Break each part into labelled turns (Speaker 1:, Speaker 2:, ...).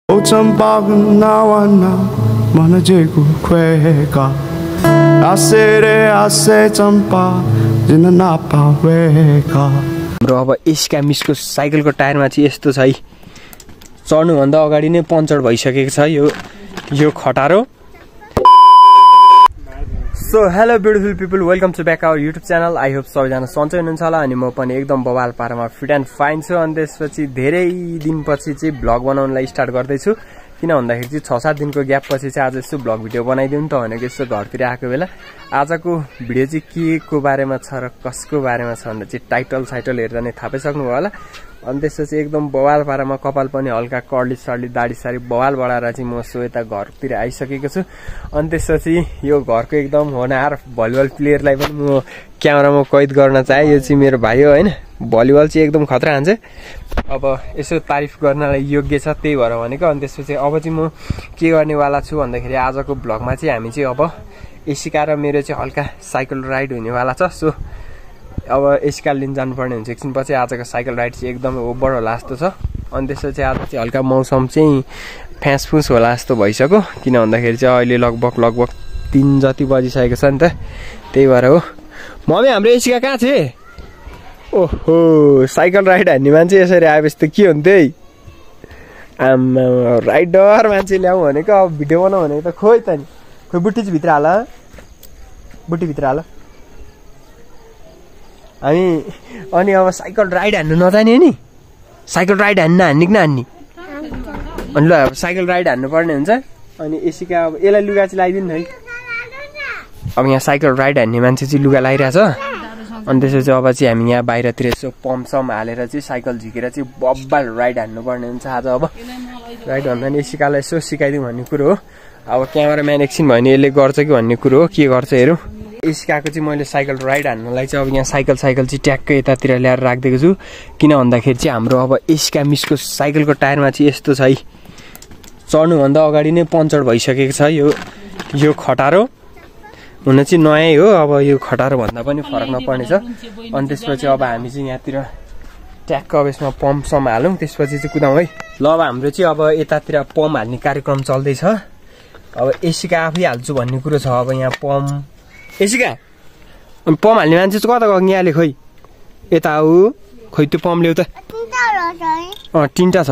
Speaker 1: 오천박은 나와 나 많아지고 괴가 아세레 아세 चम्पा जिन नापावेका।
Speaker 2: हाम्रो अब एसिका मिसको साइकलको टायरमा चाहिँ यस्तो छ है, चढ्नुभन्दा अगाडि नै पञ्चर भइसकेको छ यो खटारो। So hello beautiful people, welcome to back our YouTube channel. I hope सबैजना सन्चै हुनुहुन्छ होला अनि म पनि एकदम बवाल पारामा फिट एन्ड फाइन छु। अनि त्यसपछि धेरै दिनपछि चाहिँ भ्लग बनाउनलाई स्टार्ट गर्दैछु, किन भन्दाखेरि चाहिँ 6-7 दिनको ग्याप पछि चाहिँ आज यसो भ्लग भिडियो बनाइदिउँ त भनेको। यसो घरतिर आएको बेला आजको भिडियो चाहिँ के को बारेमा छ र कसको बारेमा छ भन्दा चाहिँ टाइटल हेर्दा नै थाहा पाइसक्नुभयो होला। अनि त्यसपछि एकदम बवाल पारामा कपाल पनि हल्का कर्ली सर्ली दाढी साडी बवाल बढाएर चाहिँ म सो यता घरतिर आइसकेको छु। अनि त्यसपछि यो घरको एकदम होनहार भलिबल प्लेयरलाई पनि म क्यामेरामा कैद गर्न चाहे। यो चाहिँ मेरो भाइ हो होइन, भलिबल चाहिँ एकदम खतरा हान्छ। अब यसो तारिफ गर्नलाई योग्य छ, त्यही भएर भनेको। अनि त्यसपछि अब चाहिँ म के गर्नेवाला छु भन्दाखेरि आजको भ्लगमा चाहिँ हामी चाहिँ अब एसिका र मेरो चाहिँ हल्का साइकल राइड हुनेवाला छ। सो अब एसिका लिन जानुपर्ने हुन्छ एकछिनपछि। आजको साइकल राइड चाहिँ एकदमै ओभर होला जस्तो छ। अनि त्यसपछि आज चाहिँ हल्का मौसम चाहिँ फ्याँसफुस होला जस्तो भइसक्यो, किन भन्दाखेरि चाहिँ अहिले लगभग 3 जति बजिसकेको छ नि त, त्यही भएर हो। मम्मी हाम्रो एसिका कहाँ छ? ओहो, साइकल राइड हान्ने मान्छे यसरी आएपछि त के हुन्थ्यो है। आम्मा राइडर मान्छे ल्याउँ भनेको, अब भिडियो बनाऊ भनेको त खोइ त नि। खोइ बुट्टी चाहिँ भित्र हाल, बुट्टी भित्र हाल। हामी अनि अब साइकल राइड हान्नु नजाने हो नि, साइकल राइड हान्ने कि नहान्ने? अनि ल अब साइकल राइड हान्नु पर्ने हुन्छ। अनि एसिका अब यसलाई लुगा चाहिँ लगाइदिनु है। अब यहाँ साइकल राइड हान्ने मान्छे चाहिँ लुगा लगाइरहेछ। अनि त्यसपछि अब चाहिँ हामी यहाँ बाहिरतिर यसो पम्पसम्म हालेर चाहिँ साइकल झिकेर चाहिँ बब्बाल राइड हान्नुपर्ने हुन्छ आज। अब राइड भन्दा नि एसिकालाई यसो सिकाइदिउँ भन्ने कुरो हो। अब क्यामेराम्यान एकछिन भयो भने यसले गर्छ कि भन्ने कुरो हो, के गर्छ हेरौँ। एसिकाको चाहिँ मैले साइकल राइड हान्नलाई चाहिँ अब यहाँ साइकल चाहिँ ट्याक्कै यतातिर ल्याएर राखिदिएको छु, किन भन्दाखेरि चाहिँ हाम्रो अब एसिका मिसको साइकलको टायरमा चाहिँ यस्तो छ है, चढ्नुभन्दा अगाडि नै पञ्चर भइसकेको छ यो खटारो। हुन चाहिँ नयाँ हो, अब यो खटारो भन्दा पनि फरक नपर्ने छ। अनि त्यसपछि अब हामी चाहिँ यहाँतिर ट्याक्क अब यसमा पम्पसम्म हालौँ, त्यसपछि चाहिँ कुदाउँ है। ल अब हाम्रो चाहिँ अब यतातिर पम्प हाल्ने कार्यक्रम चल्दैछ। अब एसिका आफै हाल्छु भन्ने कुरो छ। अब यहाँ पम्प एसिका पम्प हाल्ने मान्छे चाहिँ कता गयो यहाँले? खोइ यता हो, खोइ त्यो पम्प ल्याउ त। 3टा छ,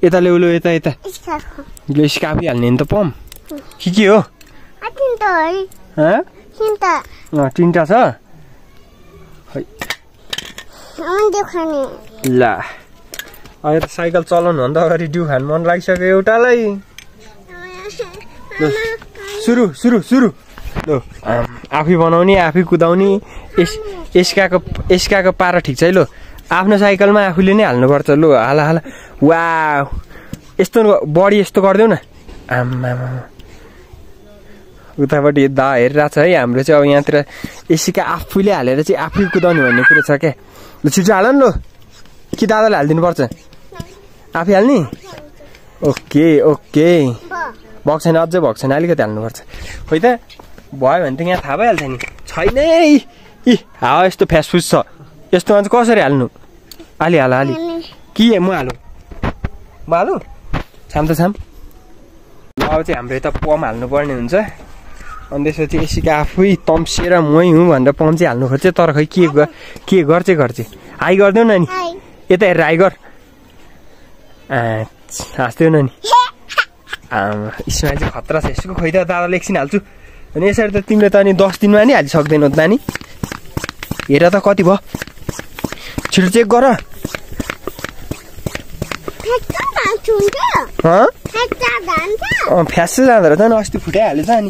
Speaker 2: यता ल्याउ लो, यता एसिका आफै हाल्ने नि त पम्प के हो? 3टा छ। ल अहिले त साइकल चलाउनु भन्दा अगाडि डिउ खानु मन लागिसक्यो एउटालाई। सुरु ल आफै बनाउने आफै कुदाउने। एसिकाको पारा ठिक छ है। लो आफ्नो साइकलमा आफूले नै हाल्नुपर्छ। लो हाला वा यस्तो बडी यस्तो गरिदेऊ न। आम्मा उतापट्टि दा हेरिरहेको छ है। हाम्रो चाहिँ अब यहाँतिर एसिका आफूले हालेर चाहिँ आफै कुदाउने भन्ने कुरो छ क्या। ल छिटो हाल न। लो कि दादाले हालिदिनुपर्छ? आफै हाल्ने? ओके भएको छैन, अझै भएको छैन, अलिकति हाल्नुपर्छ। खोइ त भयो भने त यहाँ थाहा भइहाल्छ नि। छैन इ हावा यस्तो फ्यासफुस छ, यस्तोमा चाहिँ कसरी हाल्नु? अलि कि म हालु छाम त छाम। अब चाहिँ हाम्रो यता पम्प हाल्नुपर्ने हुन्छ। अनि त्यसपछि एसिका आफै तम्सिएर मै हुँ भनेर पम्प चाहिँ हाल्नु खोज्छ, तर खै के गर्छ। हाई गरिदेऊ न नि, यता हेरेर हाई गर। हाँस्दैउ न नि। स्माइल चाहिँ खतरा छ यसको। खोइ त दादाले एकछिन हाल्छु अनि यसरी त तिमीले त अनि 10 दिनमा नि हालिसक्दैनौ त नानी। हेर त कति भयो, छिटो चेक गर। फ्यास जाँदो रहेछ नि, अस्ति फुटाइहालेछ नि।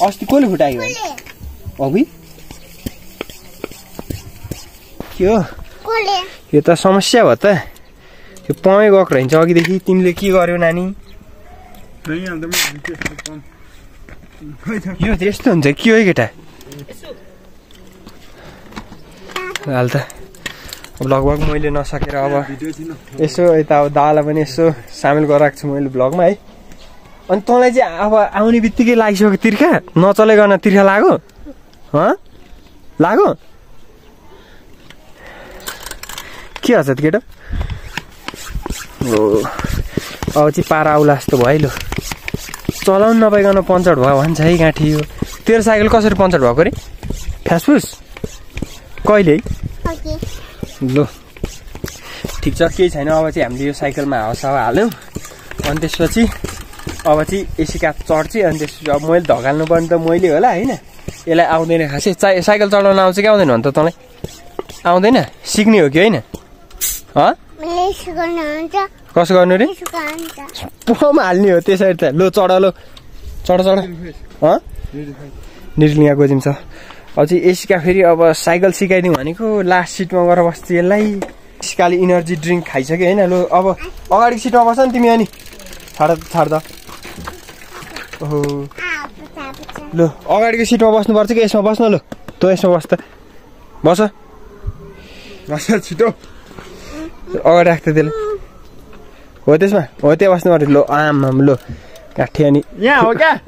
Speaker 2: अस्ति कसले फुटायो? अघि के हो यो त समस्या भयो त। त्यो पम्पै गएको रहन्छ अघिदेखि। तिमीले के गर्यौ नानी? यो यस्तो हुन्छ के हो केटा? हाल त लगभग मैले नसकेर अब यसो यता अब दादालाई पनि यसो सामेल गराएको छु मैले भ्लगमा है। अनि तँलाई चाहिँ अब आउने बित्तिकै लागिसक्यो तिर्खा, नचलाइकन तिर्खा लाग्यो के हन्छ त केटा? अब चाहिँ पारा आउला जस्तो भयो लु चलाउनु नपाइकन पञ्चर भयो भन्छ है गाँठी यो तेरो साइकल कसरी पञ्चर भएको अरे फ्यासफुस कहिले लु ठिक छ केही छैन अब चाहिँ हामीले यो साइकलमा हावासावा हाल्यौँ अनि त्यसपछि अब चाहिँ एसी क्याप चढ्छ अनि त्यसपछि अब मैले धगाल्नु पर्ने त मैले होला होइन यसलाई आउँदैन खासै साइकल चलाउन आउँछ कि आउँदैन भने त तँलाई आउँदैन सिक्ने हो कि होइन कसो गर्नु रे पोमा हाल्ने हो त्यसरी त लो चढ लो चढ निर्लिङा गोजिम छ अब चाहिँ एसीका फेरि अब साइकल सिकाइदिउँ भनेको लास्ट सिटमा गएर बस्छ यसलाई सिकाले इनर्जी ड्रिङ्क खाइसक्यो होइन लो अब अगाडिको सिटमा बस्छ नि तिमी अनि छाड ओहो लो अगाडिको सिटमा बस्नुपर्छ कि यसमा बस्न लो तँ यसमा बस् त बस छिटो अगाडि राख्छ त्यसले हो त्यसमा हो त्यहाँ बस्नु पर्यो लो आम लो काठी अनि
Speaker 1: यहाँ हो क्या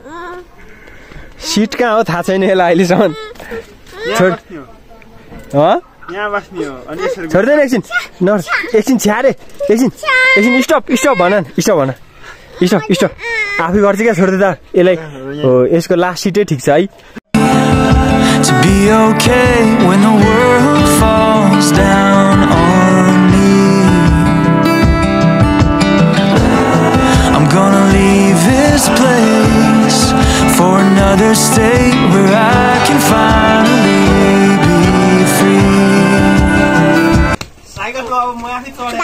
Speaker 2: सिट कहाँ हो थाहा छैन यसलाई अहिलेसम्म छोड्दैन एकछिन नर्स एकछिन छ्यारे एकछिन स्टप भन स्टप आफै गर्छ क्या छोड्दै त यसलाई हो यसको लास्ट सिटै ठिक छ है
Speaker 3: To be okay when the world falls down on me. I'm gonna leave this place for another state where I can finally be free.
Speaker 2: Cycle को अब म आफै चढेर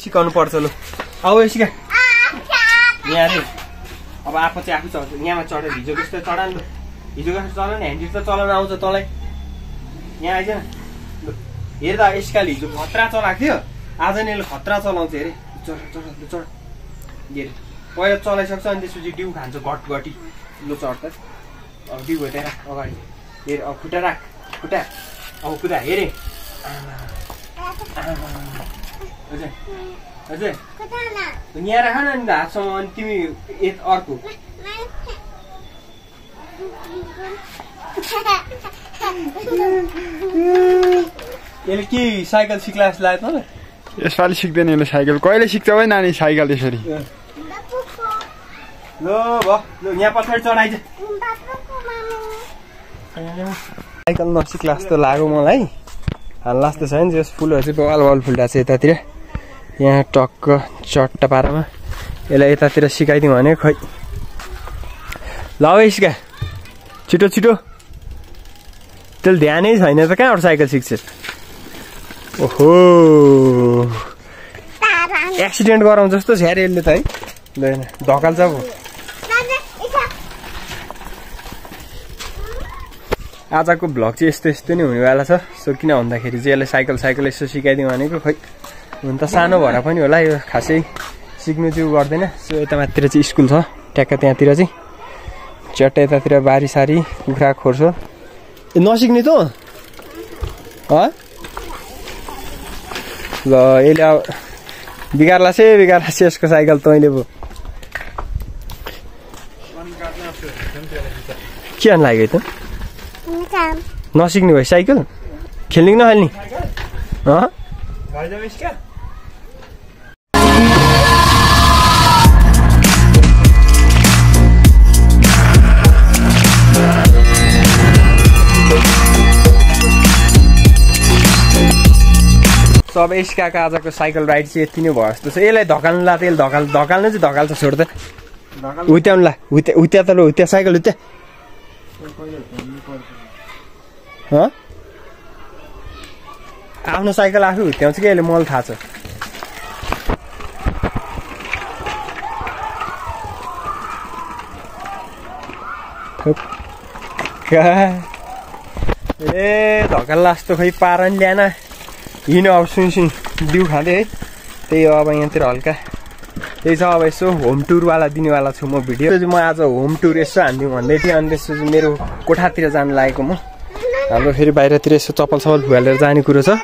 Speaker 2: सिकाउनु पर्छ लु आऊ सिका यहाँ रे अब आफू चाहिँ आफै चढ्छ यहाँमा चढेर हिजो जस्तो चढा नि हिजो जस्तो चलाउनु नि ह्यान्डिल त चलाउनु आउँछ तँलाई यहाँ आइज न लु हेर त यसकाले हिजो खतरा चलाएको थियो आज नि यसले खतरा चलाउँछ हेरे चढ हेर पहिला चलाइसक्छ अनि त्यसपछि डिउ खान्छ घटी लु चढ त अब डिउ हेरेर अगाडि हेर अब खुट्टा राख खुट्टा अब खुट्टा हेरे हजुर यहाँ राख न नि त हातसम्म अनि तिमी अर्को यसले के साइकल सिक्ला जस्तो लाग्यो तँलाई
Speaker 1: यसपालि सिक्दैन यसले साइकल कहिले सिक्छ है नानी साइकल यसरी
Speaker 2: ल भयो ल यहाँ पछाडि चढाइज साइकल नसिक्ला जस्तो लाग्यो मलाई हाल्ला जस्तो छ नि जस फुलहरू चाहिँ बल फुल्दा छ यतातिर यहाँ टक्क चट्टा पारामा यसलाई यतातिर सिकाइदिउँ भने खै ल यसका छिटो त्यसले ध्यानै छैन त कहाँबाट साइकल सिक्छ ओहो एक्सिडेन्ट गराउँ जस्तो छ अरे यसले त है ल धकाल्छ अब आजको भ्लग चाहिँ यस्तो नै हुनेवाला छ सो किन भन्दाखेरि चाहिँ यसलाई साइकल यसो सिकाइदिउँ भनेको खै हुन त सानो भएर पनि होला यो खासै सिक्नु चाहिँ गर्दैन सो यता माथितिर चाहिँ स्कुल छ ट्याक्क त्यहाँतिर चाहिँ चट्टा यतातिर बारीसारी कुखुरा खोर्छ नसिक्ने त ल यसले अब बिगार्ला से यसको साइकल तैँले पो के हान लाग्यो त नसिक्ने भयो साइकल खेल्ने नखेल्ने अब यसकाको आजको साइकल राइड चाहिँ यति नै भयो जस्तो छ यसलाई धकाल्नु ला त्यसले धकाल्नु चाहिँ धकाल्छ छोड त उत्याउनु ला उत्या त ल उत्या साइकल उत्या आफ्नो साइकल आफै हुत्याउँछ कि अहिले मलाई थाहा छ ए धकाल्ला जस्तो खै पारा नि ल्याएन हिँड अब सुन बिउ खाँदै है त्यही हो अब यहाँतिर हल्का त्यही छ अब यसो होम टुरवाला दिनेवाला छु म भिडियो चाहिँ म आज होम टुर यसो हानिदिउँ भन्दै थिएँ अनि त्यसपछि मेरो कोठातिर जानु लागेको म हाम्रो फेरि बाहिरतिर यसो चप्पल फुहालेर जाने कुरो छ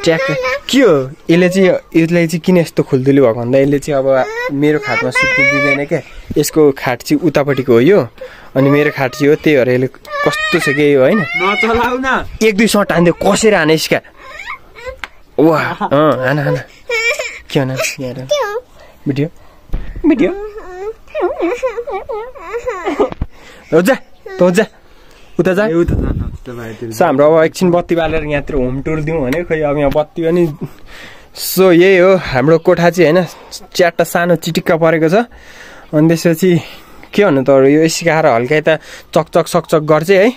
Speaker 2: ट्याक के हो यसलाई चाहिँ किन यस्तो खुल्दुली भएको भन्दा यसले चाहिँ अब मेरो खाटमा सुत्नु दिँदैन क्या यसको खाट चाहिँ उतापट्टिको हो यो अनि मेरो खाट चाहिँ हो त्यही भएर यसले कस्तो छ कि होइन
Speaker 1: नचलाउ न
Speaker 2: एक दुई सट हान्दियो कसेर हाने यसका वाह हान के भन यहाँ भिडियो भिडियो हो जा त जा उता जा सो हाम्रो अब एकछिन बत्ती बालेर यहाँतिर होम टुर दिउँ भने खोइ अब यहाँ बत्ती पनि सो यही हो हाम्रो कोठा चाहिँ होइन च्याट्टा सानो चिटिक्क परेको छ अनि त्यसपछि के भन्नु त यो एसी खाएर हल्का यता चकचक सकचक गर्छ है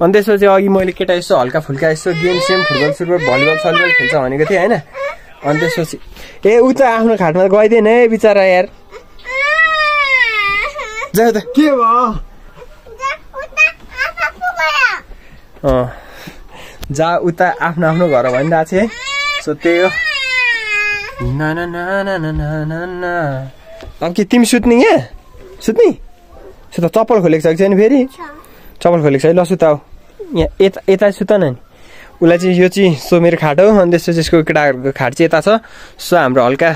Speaker 2: अनि त्यसपछि अघि मैले केटा यसो हल्का फुल्का यसो गेम सेम फुटबल सुटबल भलिबल सलिबल खेल्छ भनेको थिएँ होइन अनि त्यसपछि ए ऊ त आफ्नो खाटमा गइदिएन है बिचरा यार जा त
Speaker 1: के भयो
Speaker 2: जा उता आफ्नो आफ्नो घर भनिरहेको छ है सो त्यही हो अब के तिमी सुत्ने यहाँ सुत्ने सुत चप्पल खोलेको छ कि फेरि चप्पल खोलेको छ है ल सुता हो यहाँ यता यता सुत न नि उसलाई चाहिँ यो चाहिँ सो मेरो खाट हो अनि त्यसपछि यसको केटाहरूको खाट चाहिँ यता छ सो हाम्रो हल्का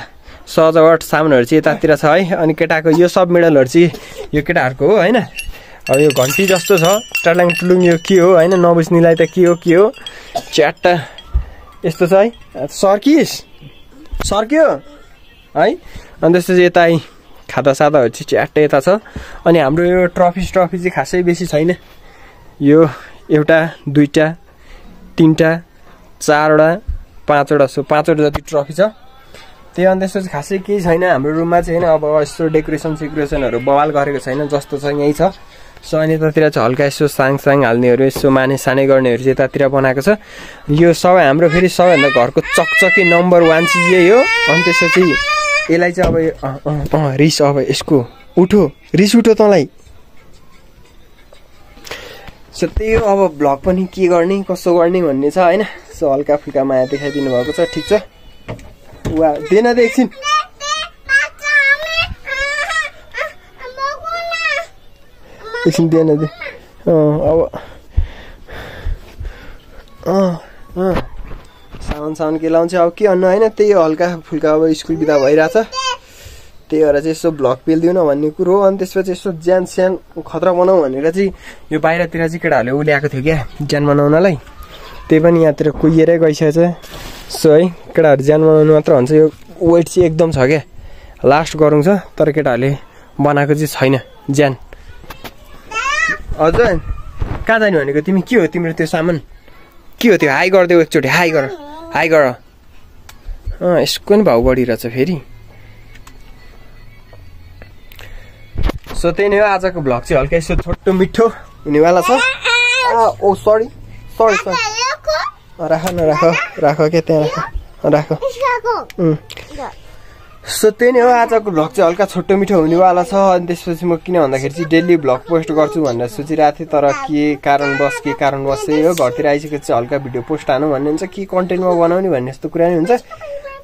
Speaker 2: सजावट सामानहरू चाहिँ यतातिर छ है अनि केटाको यो सब मेडलहरू चाहिँ यो केटाहरूको हो होइन अब यो घन्टी जस्तो छ टालाङ टुलुङ यो के हो होइन नबुझ्नेलाई त के हो च्याट्टा यस्तो छ है सर्कियो है अनि त्यसपछि यता खाता सादाहरू चाहिँ च्याट्टा यता छ अनि हाम्रो यो ट्रफी चाहिँ खासै बेसी छैन यो एउटा दुईटा तीनटा चारवटा पाँचवटा सो पाँचवटा जति ट्रफी छ त्यही अनि त्यसपछि खासै केही छैन हाम्रो रुममा चाहिँ होइन अब यस्तो डेकोरेसनहरू बवाल गरेको छैन जस्तो छ यहीँ छ सो अनि यतातिर चाहिँ हल्का यसो साङ हाल्नेहरू यसो माने सानै गर्नेहरू चाहिँ यतातिर बनाएको छ यो सबै हाम्रो फेरि सबैभन्दा घरको चकचके नम्बर 1 चिज यही हो अनि त्यसपछि यसलाई चाहिँ अब रिस अब यसको उठो रिस उठो तँलाई सो त्यही हो अब भ्लग पनि के गर्ने कसो गर्ने भन्ने छ होइन सो हल्का फुल्का माया देखाइदिनु भएको छ ठिक छ वा देन दे एकछिन देन दे अब साउन के लाउँछ अब के भन्नु होइन त्यही हो हल्का फुल्का अब स्कुल बिदा भइरहेछ त्यही भएर चाहिँ यसो भ्लग पेलिदिउँ न भन्ने कुरो हो अनि त्यसपछि यसो ज्यान स्यान खतरा बनाऊ भनेर चाहिँ यो बाहिरतिर चाहिँ केटाहरूले उल्याएको थियो क्या ज्यान बनाउनलाई त्यही पनि यहाँतिर कुहिएरै गइसकेको छ सो है केटाहरू ज्यान बनाउनु मात्र हुन्छ यो वेट चाहिँ एकदम छ क्या लास्ट गरौँ छ तर केटाहरूले बनाएको चाहिँ छैन ज्यान हजुर कहाँ जाने भनेको तिमी के हो तिम्रो त्यो सामान के हो त्यो हाई गरिदेऊ एकचोटि हाई गर यसको पनि भाउ बढिरहेछ फेरि सो त्यही नै हो आजको भ्लग चाहिँ हल्का यसो छोटो मिठो हुनेवाला छ ओ सरी राख क्या त्यहाँ राख सो त्यही नै हो आजको भ्लग चाहिँ हल्का छोटो मिठो हुनेवाला छ अनि त्यसपछि म किन भन्दाखेरि चाहिँ डेली भ्लग पोस्ट गर्छु भनेर सोचिरहेको थिएँ तर के कारणवश चाहिँ हो घरतिर आइसकेपछि हल्का भिडियो पोस्ट हानु भन्ने हुन्छ के कन्टेन्टमा बनाउने भन्ने जस्तो कुरा नै हुन्छ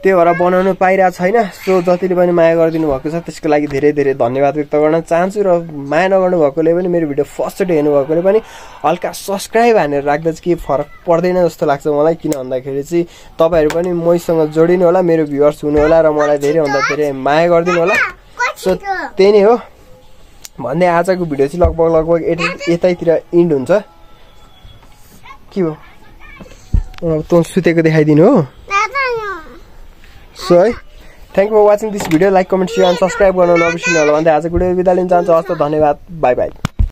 Speaker 2: त्यही भएर बनाउनु पाइरहेको छैन सो जतिले पनि माया गरिदिनु भएको छ त्यसको लागि धेरै धेरै धन्यवाद व्यक्त गर्न चाहन्छु र माया नगर्नु भएकोले पनि मेरो भिडियो फर्स्टचोटि हेर्नु भएकोले पनि हल्का सब्सक्राइब हानेर राख्दा चाहिँ केही फरक पर्दैन जस्तो लाग्छ मलाई किन भन्दाखेरि चाहिँ तपाईँहरू पनि मसँग जोडिनु होला मेरो भ्युअर्स हुनु होला र मलाई धेरैभन्दा धेरै माया गरिदिनु होला सो त्यही नै हो भन्दै आजको भिडियो चाहिँ लगभग यतैतिर इन्ड हुन्छ के हो अब तँ सुतेको देखाइदिनु हो सो है thank you for watching this video like comment share and subscribe गर्न नबिर्सिनु होला भन्दै आजको भिडियो बिदा लिन चाहन्छु हस्त धन्यवाद बाई बाई